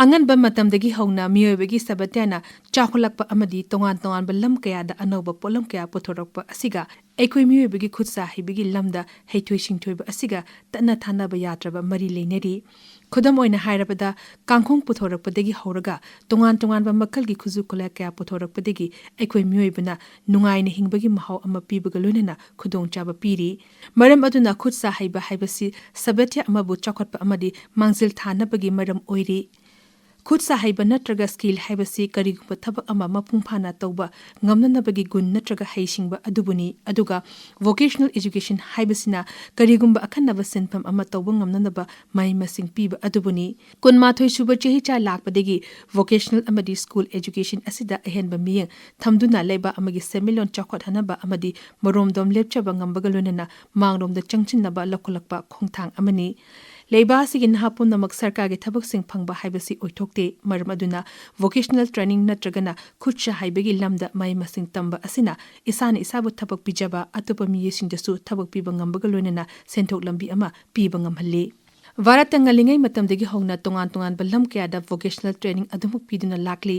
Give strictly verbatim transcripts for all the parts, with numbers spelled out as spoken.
ꯑꯉꯟꯕ ꯃꯇꯝꯗꯒꯤ ꯍꯧꯅ ꯃꯤꯑꯣꯏꯕꯒꯤ ꯁꯥꯕꯇ꯭ꯌꯅ ꯆꯥꯎꯈꯠꯂꯛꯄ ꯑꯃꯗꯤ ꯇꯣꯉꯥꯟ ꯇꯣꯉꯥꯟꯕ ꯂꯝ ꯀꯌꯥꯗ ꯑꯅꯧꯕ ꯄꯣꯠꯂꯝ ꯀꯌꯥ ꯄꯨꯊꯣꯔꯛꯄ ꯑꯁꯤꯒ ꯑꯩꯈꯣꯏ ꯃꯤꯑꯣꯏꯕꯒꯤ ꯈꯨꯠ ꯁꯥ ꯍꯩꯕꯒꯤ ꯂꯝꯗ ꯍꯩꯊꯣꯏ ꯁꯤꯡꯊꯣꯏꯕ ꯑꯁꯤꯒ ꯇꯠꯅ ꯊꯥꯅꯕ ꯌꯥꯗ꯭ꯔꯕ ꯃꯔꯤ ꯂꯩꯅꯔꯤ꯫ ꯈꯨꯗꯝ ꯑꯣꯏꯅ ꯍꯥꯏꯔꯕꯗ, ꯀꯥꯡꯈꯣꯡ ꯄꯨꯊꯣꯔꯛꯄꯗꯒꯤ ꯍꯧꯔꯒ ꯇꯣꯉꯥꯟ ꯇꯣꯉꯥꯟꯕ ꯃꯈꯜꯒꯤ ꯈꯨꯠꯁꯨ ꯈꯨꯠꯂꯥꯏ ꯀꯌꯥ ꯄꯨꯊꯣꯔꯛꯄꯗꯒꯤ ꯑꯩꯈꯣꯏ ꯃꯤꯑꯣꯏꯕꯅ ꯅꯨꯡꯉꯥꯏꯅ ꯍꯤꯡꯕꯒꯤ ꯃꯍꯥꯎ ꯑꯃ ꯄꯤꯕꯒ ꯂꯣꯏꯅꯅ ꯈꯨꯗꯣꯡꯆꯥꯕ ꯄꯤꯔꯤ꯫ ꯃꯔꯝ ꯑꯗꯨꯅ ꯈꯨꯠ ꯁꯥ ꯍꯩꯕ ꯍꯥꯏꯕꯁꯤ ꯁꯥꯕꯇ꯭ꯌ ꯑꯃꯕꯨ ꯆꯥꯎꯈꯠꯄ ꯑꯃꯗꯤ ꯃꯥꯡꯖꯤꯜ ꯊꯥꯅꯕꯒꯤ ꯃꯔꯝ ꯑꯣꯏꯔꯤ꯫ ꯈꯨꯠ ꯁꯥ ꯍꯩꯕ ꯅꯠꯇ꯭ꯔꯒ skill ꯍꯥꯏꯕꯁꯤ ꯀꯔꯤꯒꯨꯝꯕ ꯊꯕꯛ ꯑꯃ ꯃꯄꯨꯡ ꯐꯥꯅ ꯇꯧꯕ ꯉꯝꯅꯅꯕꯒꯤ ꯒꯨꯟ ꯅꯠꯇ꯭ꯔꯒ ꯍꯩꯁꯤꯡꯕ ꯑꯗꯨꯕꯨꯅꯤ, ꯑꯗꯨꯒ vocational education ꯍꯥꯏꯕꯁꯤꯅ ꯀꯔꯤꯒꯨꯝꯕ ꯑꯈꯟꯅꯕ ꯁꯤꯟꯐꯝ ꯑꯃ ꯇꯧꯕ ꯉꯝꯅꯅꯕ ꯃꯍꯩ ꯃꯁꯤꯡ ꯄꯤꯕ ꯑꯗꯨꯕꯨꯅꯤ꯫ ꯀꯨꯟꯃꯥꯊꯣꯏ ꯁꯨꯕ ꯆꯍꯤꯆꯥ ꯂꯥꯛꯄꯗꯒꯤ vocational ꯑꯃꯗꯤ school education ꯑꯁꯤꯗ ꯑꯍꯦꯟꯕ ꯃꯤꯠꯌꯦꯡ ꯊꯝꯗꯨꯅ ꯂꯩꯕꯥꯛ ꯑꯃꯒꯤ ꯁꯦꯟꯃꯤꯠꯂꯣꯟ ꯆꯥꯎꯈꯠꯍꯟꯅꯕ ꯑꯃꯗꯤ ꯃꯔꯣꯝꯗꯣꯝ ꯂꯦꯞꯆꯕ ꯉꯝꯕꯒ ꯂꯣꯏꯅꯅ ꯃꯥꯡꯂꯣꯝꯗ ꯆꯪꯁꯤꯟꯅꯕ ꯂꯧꯈꯠꯂꯛꯄ ꯈꯣꯡꯊꯥꯡ ꯑꯃꯅꯤ꯫ ꯂꯩꯕꯥꯛ ꯑꯁꯤꯒꯤ ꯅꯍꯥ ꯄꯨꯝꯅꯃꯛ ꯁꯔꯀꯥꯔꯒꯤ ꯊꯕꯛꯁꯤꯡ ꯐꯪꯕ ꯍꯥꯏꯕꯁꯤ ꯑꯣꯏꯊꯣꯛꯇꯦ꯫ ꯃꯔꯝ ꯑꯗꯨꯅ vocational training ꯅꯠꯇ꯭ꯔꯒꯅ ꯈꯨꯠ ꯁꯥ ꯍꯩꯕꯒꯤ ꯂꯝꯗ ꯃꯍꯩ ꯃꯁꯤꯡ ꯇꯝꯕ ꯑꯁꯤꯅ ꯏꯁꯥꯅ ꯏꯁꯥꯕꯨ ꯊꯕꯛ ꯄꯤꯖꯕ, ꯑꯇꯣꯞꯄ ꯃꯤꯑꯣꯏꯁꯤꯡꯗꯁꯨ ꯊꯕꯛ ꯄꯤꯕ ꯉꯝꯕꯒ ꯂꯣꯏꯅꯅ ꯁꯦꯟꯊꯣꯛ ꯂꯝꯕꯤ ꯑꯃ ꯄꯤꯕ ꯉꯝꯍꯜꯂꯤ꯫ ꯚꯥꯔꯠꯇ ꯉꯜꯂꯤꯉꯩ ꯃꯇꯝꯗꯒꯤ ꯍꯧꯅ ꯇꯣꯉꯥꯟ ꯇꯣꯉꯥꯟꯕ ꯂꯝ ꯀꯌꯥꯗ vocational training ꯑꯗꯨꯃꯛ ꯄꯤꯗꯨꯅ ꯂꯥꯛꯂꯤ꯫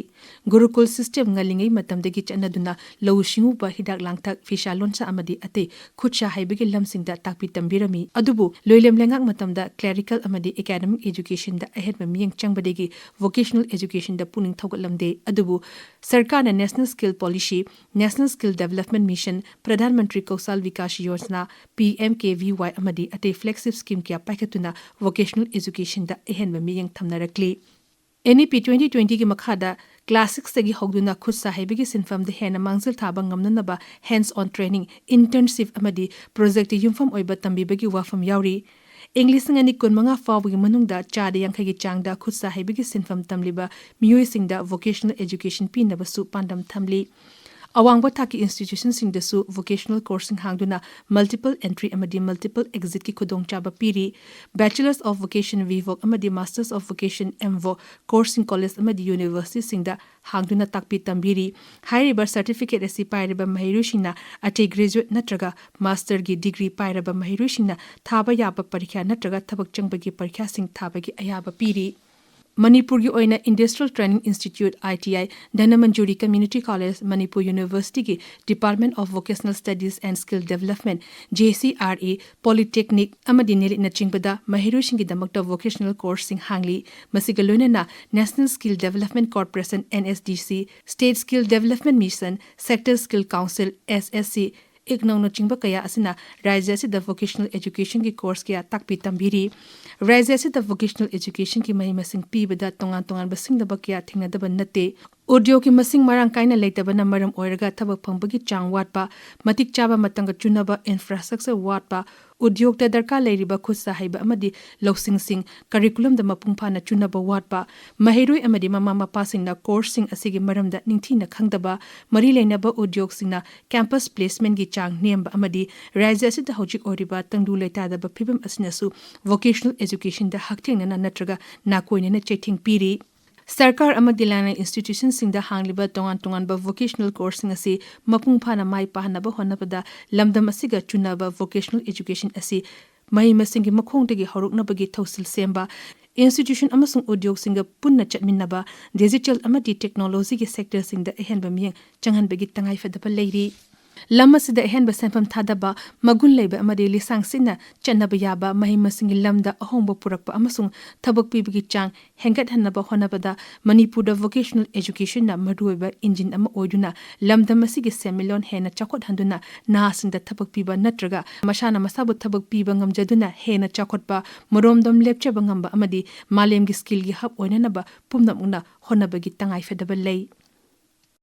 ꯒꯨꯔꯨꯀꯨꯜ system ꯉꯜꯂꯤꯉꯩ ꯃꯇꯝꯗꯒꯤ ꯆꯠꯅꯗꯨꯅ ꯂꯧꯎ ꯁꯤꯡꯎꯕ, ꯍꯤꯗꯥꯛ ꯂꯥꯡꯊꯛ, ꯐꯤꯁꯥ ꯂꯣꯟꯁꯥ ꯑꯃꯗꯤ ꯑꯇꯩ ꯈꯨꯠ ꯁꯥ ꯍꯩꯕꯒꯤ ꯂꯝꯁꯤꯡꯗ ꯇꯥꯛꯄꯤ ꯇꯝꯕꯤꯔꯝꯃꯤ꯫ ꯑꯗꯨꯕꯨ ꯂꯣꯏꯂꯝ ꯂꯩꯉꯥꯛ ꯃꯇꯝꯗ clerical ꯑꯃꯗꯤ academic educationꯗ ꯑꯍꯦꯟꯕ ꯃꯤꯠꯌꯦꯡ ꯆꯪꯕꯗꯒꯤ vocational educationꯗ ꯄꯨꯛꯅꯤꯡ ꯊꯧꯒꯠꯂꯝꯗꯦ꯫ ꯑꯗꯨꯕꯨ ꯁꯔꯀꯥꯔꯅ National Skill Policy, National Skill Development Mission, Pradhan Mantri ꯀꯧꯁꯥꯜ Vikas Yojana, P M K V Y ꯑꯃꯗꯤ ꯑꯇꯩ flagship scheme ꯀꯌꯥ ꯄꯥꯏꯈꯠꯇꯨꯅ vocational educationꯗ ꯑꯍꯦꯟꯕ ꯃꯤꯠꯌꯦꯡ ꯊꯝꯅꯔꯛꯂꯤ꯫ N E P twenty twentyꯒꯤ ꯃꯈꯥꯗ class sixꯇꯒꯤ ꯍꯧꯗꯨꯅ ꯈꯨꯠ ꯁꯥ ꯍꯩꯕꯒꯤ ꯁꯤꯟꯐꯝꯗ ꯍꯦꯟꯅ ꯃꯥꯡꯖꯤꯜ ꯊꯥꯕ ꯉꯝꯅꯅꯕ hands on training, internship ꯑꯃꯗꯤ projectꯇ ꯌꯨꯝꯐꯝ ꯑꯣꯏꯕ ꯇꯝꯕꯤꯕꯒꯤ ꯋꯥꯐꯝ ꯌꯥꯎꯔꯤ꯫ ꯏꯪ ꯂꯤꯁꯤꯡ ꯑꯅꯤ ꯀꯨꯟꯃꯉꯥ ꯐꯥꯎꯕꯒꯤ ꯃꯅꯨꯡꯗ ꯆꯥꯗ ꯌꯥꯡꯈꯩꯒꯤ ꯆꯥꯡꯗ ꯈꯨꯠ ꯁꯥ ꯍꯩꯕꯒꯤ ꯁꯤꯟꯐꯝ ꯇꯝꯂꯤꯕ ꯃꯤꯑꯣꯏꯁꯤꯡꯗ vocational education ꯄꯤꯅꯕꯁꯨ ꯄꯥꯟꯗꯝ ꯊꯝꯂꯤ꯫ ꯑꯋꯥꯡꯕ ꯊꯥꯛꯀꯤ institutionꯁꯤꯡꯗꯁꯨ vocational courseꯁꯤꯡ ꯍꯥꯡꯗꯨꯅ multiple entry ꯑꯃꯗꯤ multiple exitꯀꯤ ꯈꯨꯗꯣꯡꯆꯥꯕ ꯄꯤꯔꯤ꯫ Bachelors of Vocation, B Voc ꯑꯃꯗꯤ Masters of Vocation, M Voc courseꯁꯤꯡ college ꯑꯃꯗꯤ universityꯁꯤꯡꯗ ꯍꯥꯡꯗꯨꯅ ꯇꯥꯛꯄꯤ ꯇꯝꯕꯤꯔꯤ꯫ ꯍꯥꯏꯔꯤꯕ certificate ꯑꯁꯤ ꯄꯥꯏꯔꯕ ꯃꯍꯩꯔꯣꯏꯁꯤꯡꯅ ꯑꯇꯩ graduate ꯅꯠꯇ꯭ꯔꯒ masterꯒꯤ degree ꯄꯥꯏꯔꯕ ꯃꯍꯩꯔꯣꯏꯁꯤꯡꯅ ꯊꯥꯕ ꯌꯥꯕ ꯄꯔꯤꯈ꯭ꯌꯥ ꯅꯠꯇ꯭ꯔꯒ ꯊꯕꯛ ꯆꯪꯕꯒꯤ ꯄꯔꯤꯈ꯭ꯌꯥꯁꯤꯡ ꯊꯥꯕꯒꯤ ꯑꯌꯥꯕ ꯄꯤꯔꯤ꯫ ꯃꯅꯤꯄꯨꯔꯒꯤ ꯑꯣꯏꯅ Industrial Training Institute, I T I, Dhanamanjuri Community College, Manipur University ꯒꯤ Department of Vocational Studies and Skill Development, J C R E, Polytechnic ꯑꯃꯗꯤ ꯅꯦꯂꯤꯠꯅꯆꯤꯡꯕꯗ ꯃꯍꯩꯔꯣꯏꯁꯤꯡꯒꯤꯗꯃꯛꯇ vocational course ꯁꯤꯡ ꯍꯥꯡꯂꯤ꯫ ꯃꯁꯤꯒ ꯂꯣꯏꯅꯅ National Skill Development Corporation, N S D C, State Skill Development Mission, Sector Skill Council, S S C, ꯏꯒꯅꯧꯅꯆꯤꯡꯕ ꯀꯌꯥ ꯑꯁꯤꯅ ꯔꯥꯖ꯭ꯌ ꯑꯁꯤꯗ vocational education ꯒꯤ course ꯀꯌꯥ ꯇꯥꯛꯄꯤ ꯇꯝꯕꯤꯔꯤ꯫ ꯔꯥꯖ꯭ꯌ ꯑꯁꯤꯗ vocational education ꯒꯤ ꯃꯍꯩ ꯃꯁꯤꯡ ꯄꯤꯕꯗ ꯇꯣꯉꯥꯟ ꯇꯣꯉꯥꯟꯕ ꯁꯤꯡꯅꯕ ꯀꯌꯥ ꯊꯦꯡꯅꯗꯕ ꯅꯠꯇꯦ꯫ ꯎꯗ꯭ꯌꯣꯒꯀꯤ ꯃꯁꯤꯡ ꯃꯔꯥꯡ ꯀꯥꯏꯅ ꯂꯩꯇꯕꯅ ꯃꯔꯝ ꯑꯣꯏꯔꯒ ꯊꯕꯛ ꯐꯪꯕꯒꯤ ꯆꯥꯡ ꯋꯥꯠꯄ, ꯃꯇꯤꯛ ꯆꯥꯕ ꯃꯇꯝꯒ ꯆꯨꯅꯕ infrastructure ꯋꯥꯠꯄ, ꯎꯗ꯭ꯌꯣꯒꯇ ꯗꯔꯀꯥꯔ ꯂꯩꯔꯤꯕ ꯈꯨꯠꯁꯥ ꯍꯩꯕ ꯑꯃꯗꯤ ꯂꯧꯁꯤꯡꯁꯤꯡ curriculum ꯗ ꯃꯄꯨꯡ ꯐꯥꯅ ꯆꯨꯅꯕ ꯋꯥꯠꯄ, ꯃꯍꯩꯔꯣꯏ ꯑꯃꯗꯤ ꯃꯃꯥ ꯃꯄꯥꯁꯤꯡꯅ course ꯁꯤꯡ ꯑꯁꯤꯒꯤ ꯃꯔꯝꯗ ꯅꯤꯡꯊꯤꯅ ꯈꯪꯗꯕ, ꯃꯔꯤ ꯂꯩꯅꯕ ꯎꯗ꯭ꯌꯣꯒꯁꯤꯡꯅ campus placement ꯒꯤ ꯆꯥꯡ ꯅꯦꯝꯕ ꯑꯃꯗꯤ ꯔꯥꯖ꯭ꯌ ꯑꯁꯤꯗ ꯍꯧꯖꯤꯛ ꯑꯣꯏꯔꯤꯕ ꯇꯪꯗꯨ ꯂꯩꯇꯥꯗꯕ ꯐꯤꯕꯝ ꯑꯁꯤꯅꯁꯨ vocational education ꯗ ꯍꯛꯊꯦꯡꯅꯅ ꯅꯠꯇ꯭ꯔꯒ ꯅꯥꯀꯣꯏꯅꯅ ꯆꯩꯊꯦꯡ ꯄꯤꯔꯤ꯫ ꯁꯔꯀꯥꯔ ꯑꯃꯗꯤ ꯂꯅꯥꯏ institution ꯁꯤꯡꯗ ꯍꯥꯡꯂꯤꯕ ꯇꯣꯉꯥꯟ ꯇꯣꯉꯥꯟꯕ vocational course ꯁꯤꯡ ꯑꯁꯤ ꯃꯄꯨꯡ ꯐꯥꯅ ꯃꯥꯏ ꯄꯥꯛꯍꯟꯅꯕ ꯍꯣꯠꯅꯕꯗ ꯂꯝꯗꯝ ꯑꯁꯤꯒ ꯆꯨꯅꯕ vocational education ꯑꯁꯤ ꯃꯍꯩ ꯃꯁꯤꯡꯒꯤ ꯃꯈꯣꯡꯗꯒꯤ ꯍꯧꯔꯛꯅꯕꯒꯤ ꯊꯧꯁꯤꯜ ꯁꯦꯝꯕ, institution ꯑꯃꯁꯨꯡ ꯎꯗ꯭ꯌꯣꯒꯁꯤꯡꯒ ꯄꯨꯟꯅ ꯆꯠꯃꯤꯟꯅꯕ, digital ꯑꯃꯗꯤ technology ꯒꯤ sector ꯁꯤꯡꯗ ꯑꯍꯦꯟꯕ ꯃꯤꯠꯌꯦꯡ ꯆꯪꯍꯟꯕꯒꯤ ꯇꯉꯥꯏꯐꯗꯕ ꯂꯩꯔꯤ꯫ ꯂꯝ ꯑꯁꯤꯗ ꯑꯍꯦꯟꯕ ꯁꯦꯟꯐꯝ ꯊꯥꯗꯕ, ꯃꯒꯨꯟ ꯂꯩꯕ ꯑꯃꯗꯤ ꯂꯤꯁꯥꯡ ꯁꯤꯠꯅ ꯆꯠꯅꯕ ꯌꯥꯕ ꯃꯍꯩ ꯃꯁꯤꯡꯒꯤ ꯂꯝꯗ ꯑꯍꯣꯡꯕ ꯄꯨꯔꯛꯄ ꯑꯃꯁꯨꯡ ꯊꯕꯛ ꯄꯤꯕꯒꯤ ꯆꯥꯡ ꯍꯦꯟꯒꯠꯍꯟꯅꯕ ꯍꯣꯠꯅꯕꯗ ꯃꯅꯤꯄꯨꯔꯗ vocational education ꯅ ꯃꯔꯨꯑꯣꯏꯕ engine ꯑꯃ ꯑꯣꯏꯗꯨꯅ ꯂꯝꯗꯝ ꯑꯁꯤꯒꯤ ꯁꯦꯟꯃꯤꯠꯂꯣꯟ ꯍꯦꯟꯅ ꯆꯥꯎꯈꯠꯍꯟꯗꯨꯅ ꯅꯍꯥꯁꯤꯡꯗ ꯊꯕꯛ ꯄꯤꯕ ꯅꯠꯇ꯭ꯔꯒ ꯃꯁꯥꯅ ꯃꯁꯥꯕꯨ ꯊꯕꯛ ꯄꯤꯕ ꯉꯝꯖꯗꯨꯅ ꯍꯦꯟꯅ ꯆꯥꯎꯈꯠꯄ, ꯃꯔꯣꯝꯗꯣꯝ ꯂꯦꯞꯆꯕ ꯉꯝꯕ ꯑꯃꯗꯤ ꯃꯥꯂꯦꯝꯒꯤ skill ꯒꯤ hub ꯑꯣꯏꯅꯅꯕ ꯄꯨꯝꯅꯃꯛꯅ ꯍꯣꯠꯅꯕꯒꯤ ꯇꯉꯥꯏꯐꯗꯕ ꯂꯩ꯫